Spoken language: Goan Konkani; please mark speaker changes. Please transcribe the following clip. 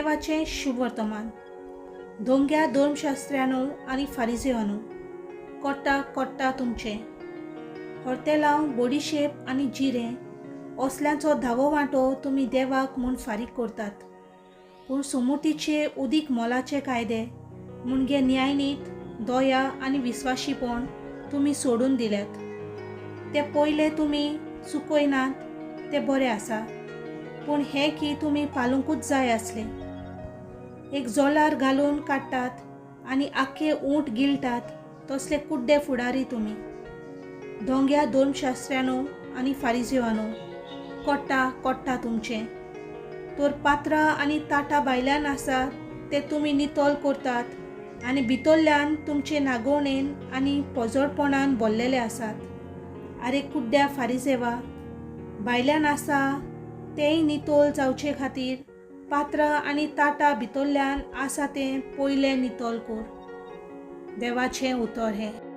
Speaker 1: देवाचें शुभवर्तमान. दोंग्या धर्मशास्त्र्यानो आनी फारिजेवानो, कोट्टा कोट्टा तुमचें. हॉर्तेलांव, बडिशेप आनी जिरें असल्यांचो धावो वांटो तुमी देवाक म्हूण फारीक करतात, पूण सोमुतीचे उदीक मोलाचे कायदे म्हणजे न्यायनीत, दया आनी विस्वाशीपण तुमी सोडून दिल्यात. ते पयले तुमी चुकयनात ते बरे आसा, पूण हें की तुमी पालुंकूच जाय आसलें. एक जोलार घालून काडटात आनी आख्खे ऊंट गिळटात तसले कुड्डे फुडारी तुमी. दोंग्या धर्मशास्त्र्यानो आनी फारिजेवानो, कोट्टा कोट्टा तुमचें. तर पात्रां आनी ताटां भायल्यान आसा ते तुमी नितळ करतात आनी भितरल्यान तुमचे नागोवणेन आनी पोजोडपणान भरलेले आसात. आरे कुड्ड्या फारिजेवा, भायल्यान आसा तेंय नितळ जावचे खातीर पात्रां आनी ताटां भितरल्यान आसा तें पयलें नितळ कर. देवाचें उतर हें.